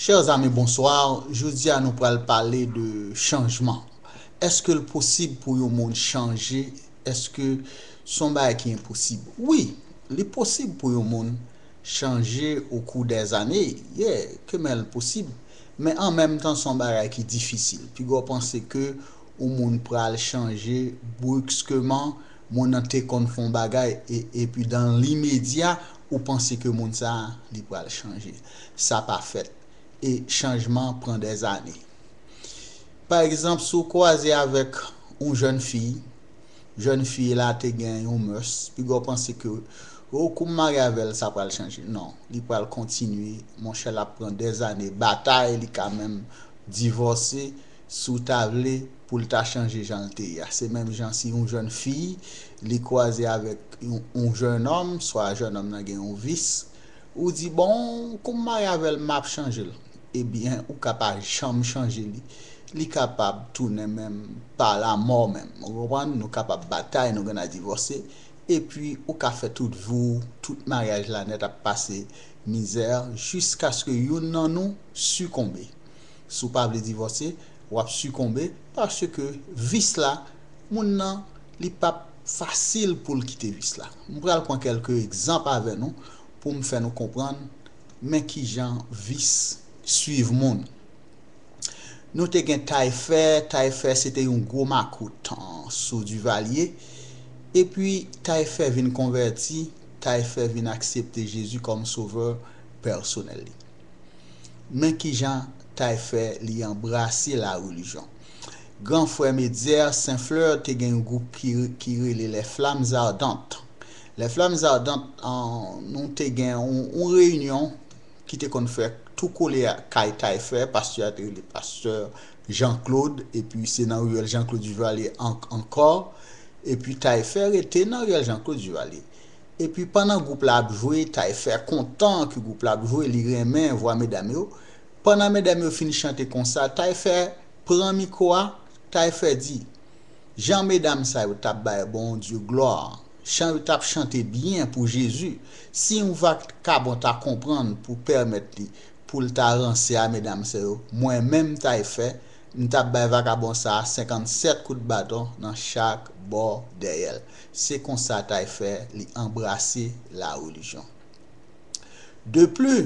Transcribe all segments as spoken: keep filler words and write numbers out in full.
Chers amis, bonsoir. Jodi a nou pral pale de chanjman. Èske l posib pou yon moun chanje? Èske s on bagay ki enposib? Wi, li posib pou yon moun chanje okou dèzane. Yeah, ke men l posib. Men an menm tan, s on bagay ki difisil. Piga w panse ke yon moun pral chanje briskman, moun nan te konn fè yon bagay, e, epi dan limedya, ou panse ke moun sa a, li pral chanje. Sa pa fèt. E chanjman pran dèzane. Pa egzanp, si w kwaze avèk yon jèn fi, jèn fi la te gen yon mès, piga w panse ke, o, kou m marye avè l, sa pral chanje. Non, li pral kontinye, monchè, l ap pran dèzane batay, li ka menm divòse, si w ta vle, pou l ta chanje jan l te ye a. Se menm jan si yon jèn fi, li kwaze avèk yon, yon jèn òm, swa jèn òm nan gen yon vis, ou di, bon, kou m marye avè l, m ap chanje l. Ebyen, ou ka pa janm chanje li. Li kapab tounen menm pa lamò menm. Ou konprann? Nou kapab batay, nou gen a divòse. Epi, ou ka fè tout vi w, tout maryaj la nèt ap pase mizè, jiskaske youn nan nou sikonbe. Si w pa vle divòse, w ap sikonbe, paske vis la, moun nan, li p ap fasil pou l kite vis la. M pral pran kèlke egzanp avè nou pou m fè nou konprann men kijan vis swiv moun. Nou te gen Tayfè, Tayfè se te yon gwo makout, an, sou Divalye. Epi Tayfè vin konvèti, Tayfè vin aksepte Jezi kòm sovè pèsonèl li. Men kijan Tayfè li anbrase la relijyon. Gran frè m Etzer Saint Fleur te gen yon gwoup ki, ki rele Les Flammes Ardentes. Les Flammes Ardentes, an, nou te gen yon, yon reyinyon ki te konn fèt tou kole a kay Tayfè, pastè a te rele pastè Jean Claude, epi se nan riyèl Jean Claude Duvalier an-, ankò, epi Tayfè rete nan riyèl Jean Claude Duvalier. Epi pandan gwoup la ap jwe, Tayfè kontan ke gwoup la ap jwe, li renmen vwa medam yo. Pandan medam yo fin chante konsa, Tayfè pran mikwo a, Tayfè di, jan medam sa yo t ap bay Bondye glwa, jan yo t ap chante byen pou Jezi, si yon vakabon ta konprann pou pèmèt li, pou l ta ranse a medam sa yo, mwen menm Tayfè, m t ap bay vakabon sa a senkannsèt kout baton nan chak bò dèyè l. Se konsa Tayfè li anbrase la relijyon. De pli,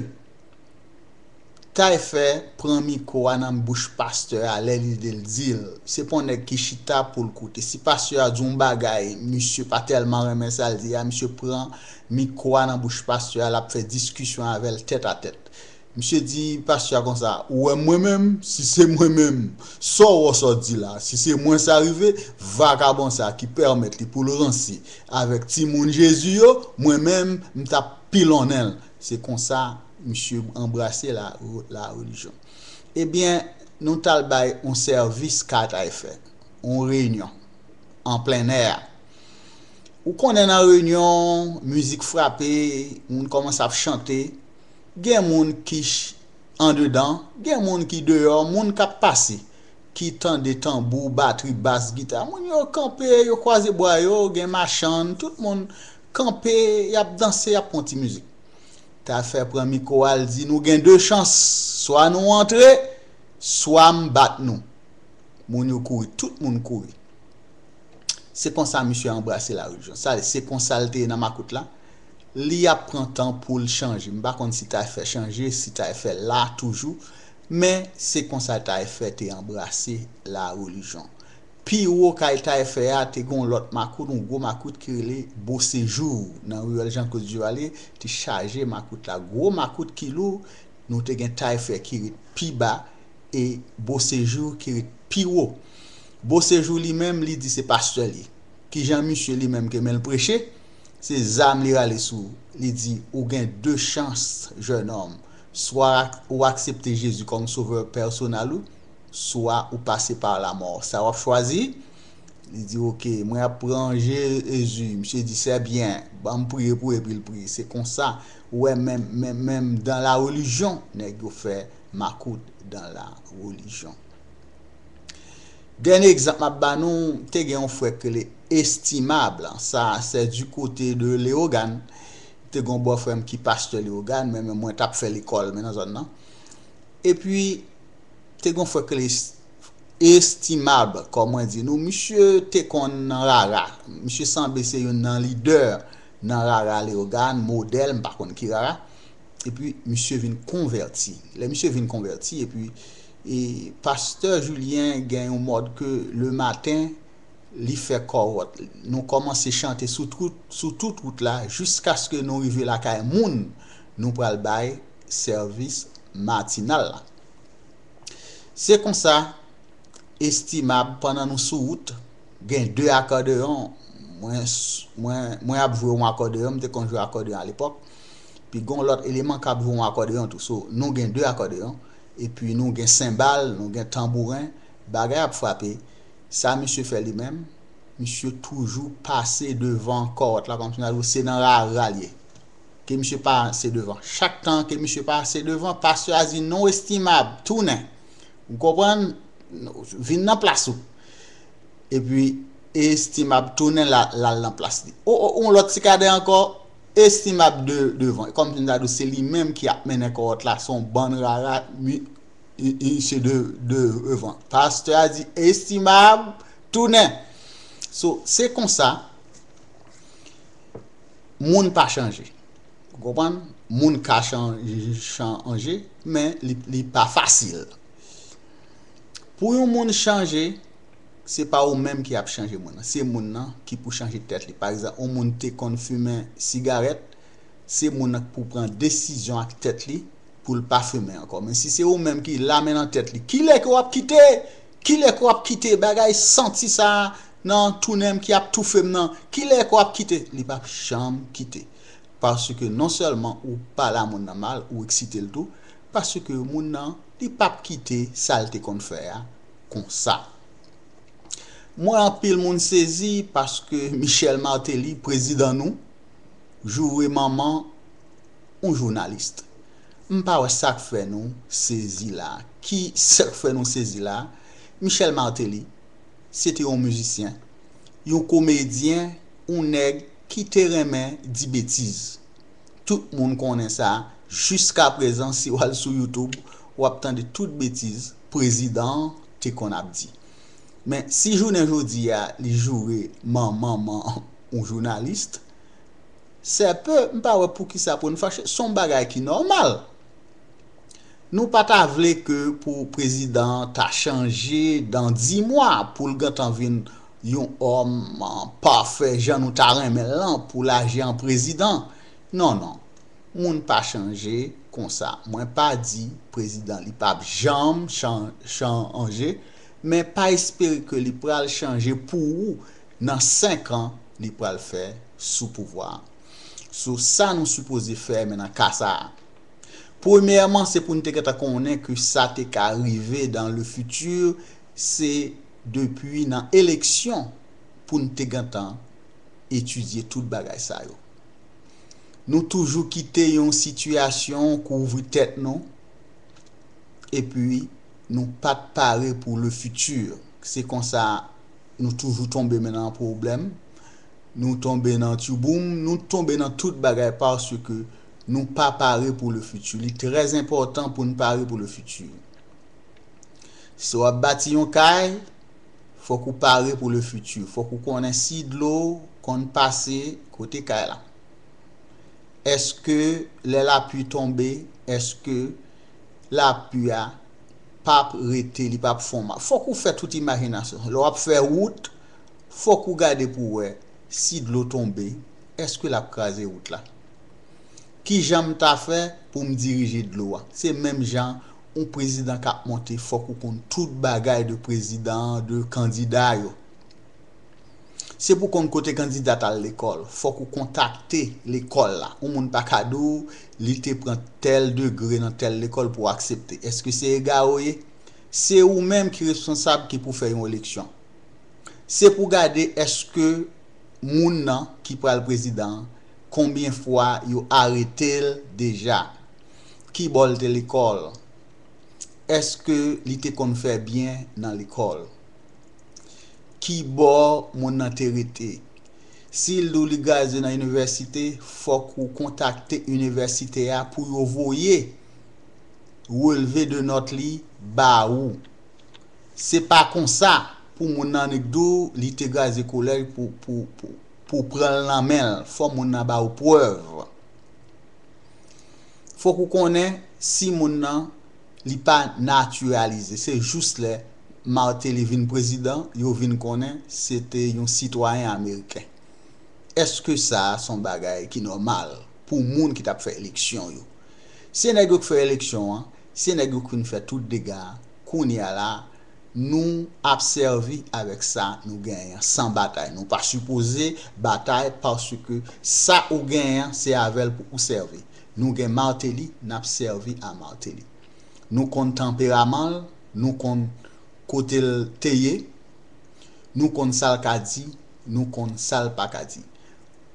Tayfè pran mikwo a nan bouch pastè a lè li te di l. Se pa yon nèg ki chita pou l koute. Si pastè a di yon bagay, misye pa tèlman renmen sa l di a, misye pran mikwo a nan bouch pastè a, l ap fè diskisyon avè l tèt a tèt. Misye di pastè a konsa, ou wè mwen menm, si se mwen menm, sa w wè sa w di la, si se mwen sa rive, vakabon sa ki pèmèt li pou l ranse avèk timoun Jezi yo, mwen menm, m t ap pilonnen l. Se konsa misye anbrase la, la relijyon. Ebyen, nou t al bay yon sèvis ka Tayfè, yon reyinyon, an plennè. Ou konnen nan reyinyon, mizik frape, moun kòmanse ap chante. Gen moun ki ch-, andedan, gen moun ki deyò, moun k ap pase, ki tande tanbou, batri, bas, gita. Moun yo kanpe, yo kwaze bra yo, gen machann, tout moun kanpe, y ap danse, y ap pran ti mizik. Tayfè pran mikwo a, l di, nou gen de chans, swa nou antre, swa m bat nou. Moun yo kouri, tout moun kouri. Se konsa misye anbrase la relijyon. Sa, se konsa l te ye nan makout la. Li ap pran tan pou l chanje. M pa konn si Tayfè chanje, si Tayfè la toujou. Men se konsa Tayfè te anbrase la relijyon. Pi wo kay Tayfè a, te gen yon lòt makout, yon gwo makout ki rele Beauséjour, nan riyèl Jean Claude Duvalier, te chaje makout la. Gwo makout ki lou, nou te gen Tayfè ki ret pi ba, e Beauséjour ki ret pi wo. Beauséjour li menm, li di se pastè l ye. Kijan misye li menm ke men l preche, se zam li rale sou ou. Li di, ou gen de chans, jènòm. Swa ou aksepte Jezi kòm sovè pèsonal ou, swa ou pase pa lamò. Sa w ap chwazi? Li di, oke, mwen ap pran Jezi. Misye di, c'est bien, ban m priye pou ou, epi l priye. Se konsa, ou wè, menm, menm, menm dan la relijyon, nèg yo fè makout dan la relijyon. Dènye egzanp m ap ba nou, te gen yon frè k rele Estimable. Sa, c'est du côté de Léogâne. Te gen yon bòfrè m ki pastè Léogâne, men, men mwen t ap fè lekòl, men nan zòn nan. Epi, te gen yon frè k rele Estimab, kòm mwen di nou, misye te konn nan rara. Misye sanble se youn nan lidè nan rara Leyogàn, modèl, m pa konn ki rara. Epi, misye vin konvèti. Lè misye vin konvèti, epi, e, pastè Julien gen yon mòd ke le maten, li fè kòwòt. Nou kòmanse chante sou tout, sou tout wout la, jiskaske nou rive lakay moun nou pral bay sèvis matinal la. Se konsa, Estimab, pandan nou sou wout, gen de akòdeyon. Mwen, mwen, mwen ap jwe yon akòdeyon, m te konn jwe akòdeyon alepòk. Pi gen yon lòt eleman k ap jwe yon akòdeyon tou. So, nou gen de akòdeyon. Epi nou gen senbal, nou gen tanbouren. Bagay ap frape. Sa misye fè li menm, misye toujou pase devan kòwòt la, kòmsi se nan rara l ye. Ke misye pase devan. Chak tan ke misye pase devan, pastè a di, "Non, Estimab, tounen." Ou konprann? Vin nan plas ou. Epi, Estimab tounen la, l al nan plas li. O, o, yon lòt ti kadè ankò, Estimab de, devan. Kòmsi m ta di w, se li menm ki ap mennen kòwòt la, se yon bann rara, mi, i, i, se de, de, devan. Pastè a di, "Estimab, tounen." So, se konsa, moun pa chanje. Ou konprann? Moun ka chan-, chanje, men li, li pa fasil. Pou yon moun chanje, se pa ou menm ki ap chanje moun nan. Se moun nan ki pou chanje tèt li. Pa egzanp, yon moun te konn fimen sigarèt, se moun nan ki pou pran desizyon ak tèt li pou l pa fimen ankò. Men si se ou menm ki la men nan tèt li, kilè ke w ap kite? Kilè ke w ap kite bagay santi sa a nan tou nen m ki ap toufe m nan? Kilè ke w ap kite? Li p ap janm kite. Paske non sèlman ou pale a moun nan mal, ou eksite l tou, paske moun nan, li p ap kite sa l te konn fè a konsa. M wè anpil moun sezi paske Michel Martelly, prezidan nou, joure manman yon jounalis. M pa wè sa k fè nou sezi la. Ki sa k fè nou sezi la? Michel Martelly, se te yon mizisyen, yon komedyen, yon nèg ki te renmen di betiz. Tout moun konnen sa. Jiskaprezan, si w al sou YouTube, w ap tande tout betiz prezidan an te konn ap di. Men, si jounen jodi a, li joure manman yon jounalis, sè pe, m pa wè poukisa pou n fache. Se yon bagay ki nòmal. Nou pa ta vle ke pou prezidan an ta chanje dan di mwa, pou l gentan vin yon òm, ah, pafè, jan nou ta renmen l lan, pou l aji an prezidan. Non, non. Moun pa chanje konsa. Mwen pa di prezidan li p ap janm chan-, chanje, men pa espere ke li pral chanje pou ou nan senk an li pral fè sou pouvwa a. So, sa nou sipoze fè men nan ka sa a. Premyèman, se pou n te gentan konnen ke sa te ka rive dans le futur, se depi nan eleksyon pou n te gentan etidye tout bagay sa yo. Nou toujou kite yon sitiyasyon kouvri tèt nou, epi nou pa t pare pou le futur. Se konsa nou toujou tonbe men nan pwoblèm, nou tonbe nan tchouboum, nou tonbe nan tout bagay paske nou pa pare pou le futur. Li trè enpòtan pou n pare pou le futur. Si w ap bati yon kay, fòk ou pare pou le futur. Fòk ou konnen si dlo konn pase kote kay la. Èske lè lapli tonbe, èske lapli a p ap rete, li p ap fon ma-, fòk ou fè tout imajinasyon. Lè w ap fè wout, fòk ou gade pou w wè si dlo tonbe, èske l ap kraze wout la? Ki jan m ta fè pou m dirije dlo a? Se menm jan yon prezidan k ap monte, fòk ou konn tout bagay de prezidan an, de kandida yo. Se pou konn kote kandida t al lekòl, fòk ou kontakte lekòl la. Yon moun pa ka di w li te pran tèl degre nan tèl lekòl pou w aksepte. Èske se egare w ye? Se ou menm ki responsab ki pou fè yon eleksyon. Se pou gade èske moun nan ki pral prezidan an, konbyen fwa yo arete l deja? Ki bò l te lekòl? Èske li te konn fè byen nan lekòl? Ki bò moun nan te rete? Si l di w li gradye nan inivèsite, fòk ou kontakte inivèsite a pou yo voye relve de nòt li ba ou. Se pa konsa pou moun nan annik di w li te graze kolèj pou, pou, pou, pou pran l nan men l. Fò moun nan ba ou prèv. Fòk ou konnen si moun nan li pa natiralize. Se jis lè Martelly vin prezidan, yo vin konnen se te yon sitwayen ameriken. Èske sa a se yon bagay ki nòmal pou moun ki t ap fè eleksyon yo? Se nèg yo k fè eleksyon an, se nèg yo k vin fè tout dega a. Kounye a la, nou ap sèvi avèk sa nou genyen an san batay. Nou pa sipoze batay paske sa ou genyen an, se avè l pou ou sèvi. Nou gen Martelly, n ap sèvi a Martelly. Nou konn tanperaman l, nou konn kote l te ye, nou konn sa l ka di, nou konn sa l pa ka di.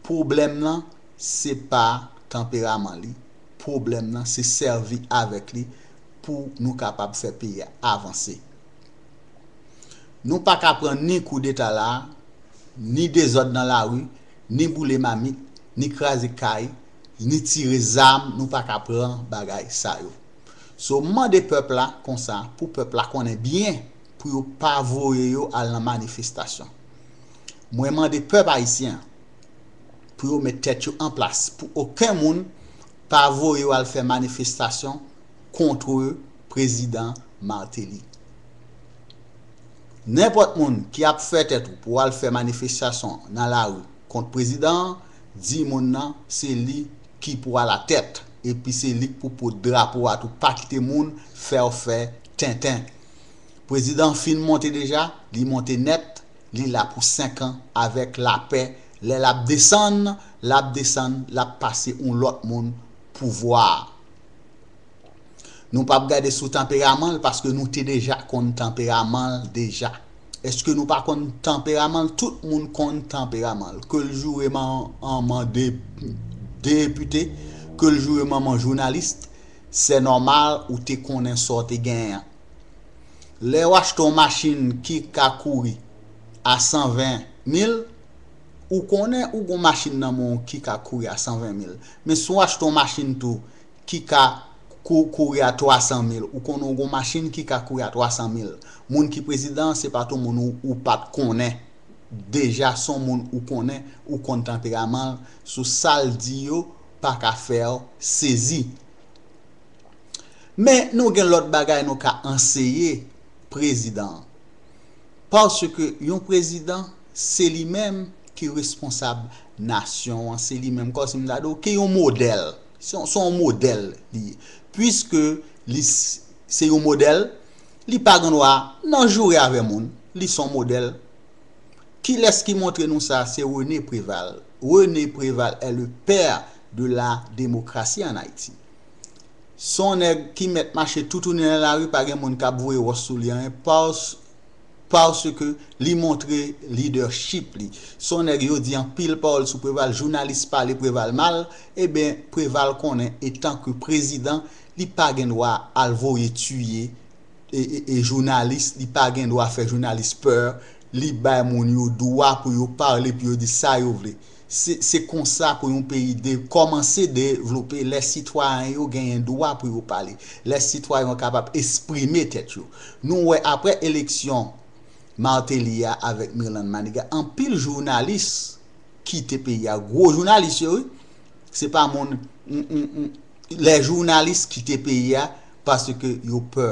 Pwoblèm nan, se pa tanperaman li. Pwoblèm nan, se sèvi avèk li pou nou kapab fè peyi a avanse. Nou pa ka pran ni koudeta la, ni dezòd nan lari, ni boule mamit, ni kraze kay, ni tire zam, nou pa ka pran bagay sa yo. So, m mande pèp la konsa, pou pèp la konnen byen, pou yo pa voye yo al nan manifestasyon. Mwen mande pèp ayisyen an pou yo met tèt yo an plas, pou okenn moun pa voye yo al fè manifestasyon kont prezidan Martelly. Nenpòt moun ki ap fè tèt ou pou al fè manifestasyon nan lari kont prezidan an, di moun nan se li ki pou alatèt, epi se li k pou pot drapo a tou. Pa kite moun fè w fè tenten. Prezidan an fin monte deja, li monte nèt, li la pou senk an avèk lapè. Lè l ap desann, l ap desann, l ap pase yon lòt moun pouvwa a. Nou p ap gade sou tanperaman l, paske nou te deja konn tanperaman l deja. Èske nou pa konn tanperaman l? Tout moun konn tanperaman l. Ke l joure man, an man de, depite, ke l joure manman jounalis, se nòmal ou te konnen sa w te genyen an. Lè w achte yon machin ki ka kouri a san ven mil, ou konnen ou gon machin nan men w ki ka kouri a san ven mil. Men si w achte yon machin tou ki ka kou-, kouri a twa san mil, ou konnen w gon machin ki ka kouri a twa san mil. Moun ki prezidan an, se pa t yon moun ou, ou pa t konnen. Deja, se yon moun ou konnen, ou konn tanperaman l, sou sa l di yo, pa ka fè w sezi. Men nou gen lòt bagay nou ka anseye prezidan an. Paske yon prezidan, se li menm ki responsab nasyon an, se li menm, kòm si m ta di w, ki yon modèl. Se yon, se yon modèl li ye. Piske li s-, se yon modèl, li pa gen dwa nan joure avè moun, li se yon modèl. Kilès ki montre nou sa? Se René Préval. René Préval est le père de la démocratie en Haïti. Se yon nèg ki mèt mache toutouni nan lari, pa gen moun k ap voye wòch sou li anyen, pas-, paske li montre leadership li. Se yon nèg yo di anpil pawòl sou Préval, jounalis pale Préval mal, ebyen, Préval konnen, etanke prezidan, li pa gen dwa al voye tiye e, e, e jounalis, li pa gen dwa fè jounalis pè, li bay moun yo dwa pou yo pale, pou yo di sa yo vle. Se, se konsa pou yon peyi de, kòmanse devlope, lè sitwayen yo genyen dwa pou yo pale, lè sitwayen yo kapab eksprime tèt yo. Nou wè apre eleksyon Martelly a avèk Mirlande Manigat, anpil jounalis kite peyi a, gwo jounalis yo, wi. Se pa moun, m, m, m, lè jounalis kite peyi a paske yo pè.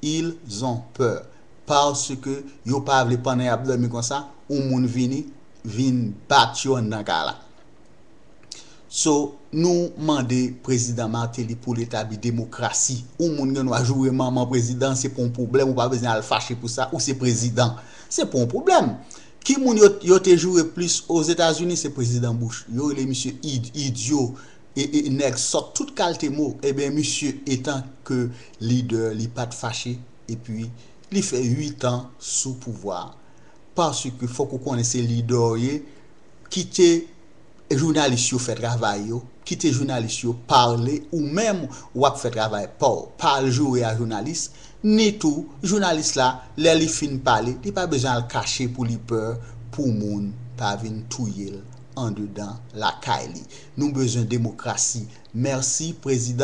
Ils ont peur. Paske yo pa vle pandan y ap dòmi konsa, yon moun vini, vin bat yo anndan kay la. So, nou mande prezidan Martelly pou l etabli demokrasi. Yon moun gen dwa joure manman prezidan, se pa yon pwoblèm, ou pa bezwen al fache pou sa, ou se prezidan. Se pa yon pwoblèm. Ki moun yo, yo te joure plis Ozetazini? Se prezidan Bush. Yo rele misye id-, idyo, e, e nèg sòt, tout kalte mo. Ebyen, misye, etanke lidè, li pa t fache, epi li fè uit an sou pouvwa a. Paske fòk ou konnen se lidè w ye, kite jounalis yo fè travay yo, kite jounalis yo pale, ou menm w ap fè travay pa w. Pa al joure a jounalis, ni tou, jounalis la, lè li fin pale, li pa bezwen al kache pou li pè, pou moun pa vin touye l andedan lakay li. Nou bezwen demokrasi. Mèsi, prezidan.